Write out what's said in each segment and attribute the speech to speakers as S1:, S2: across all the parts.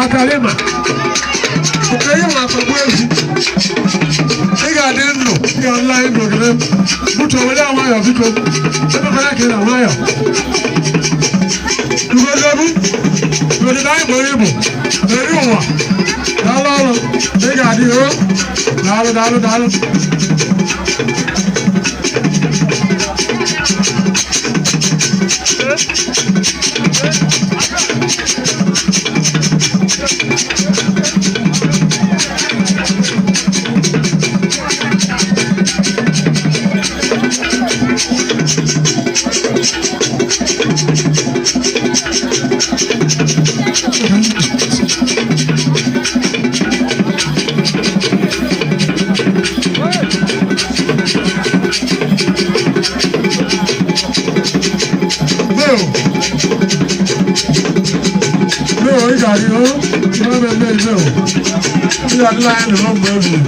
S1: Akalima. Okenye ma akpagbu ezi. Ị ga-adị ndụ, ị ga-adịla anyị ndụ ogene. Butuo were ya nwayọọ biko. Emekwala ka ị na nwayọọ. Ugozebu, ugozebu anyị gboro ibu. Eri ụwa. Daalụ ọrụ. Ị ga-adị o. Daalụ, daalụ, daalụ. Leo. Leo, ị ga-adị o. Ihe mmemme Leo. Ị ga-adịla anyị ndụ mgbe ebighị.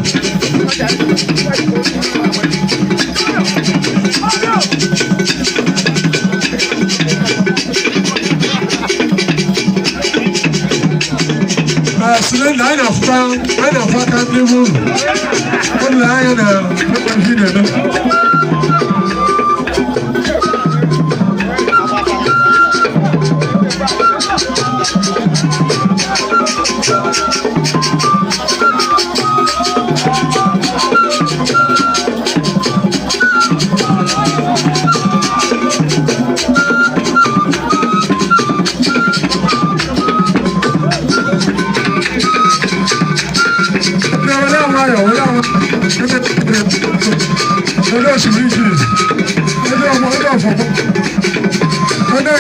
S1: Cylinder, anyị na-afụta, anyị na-afụ aka ndị bụ unu. O doro anya na ekwe na-eme.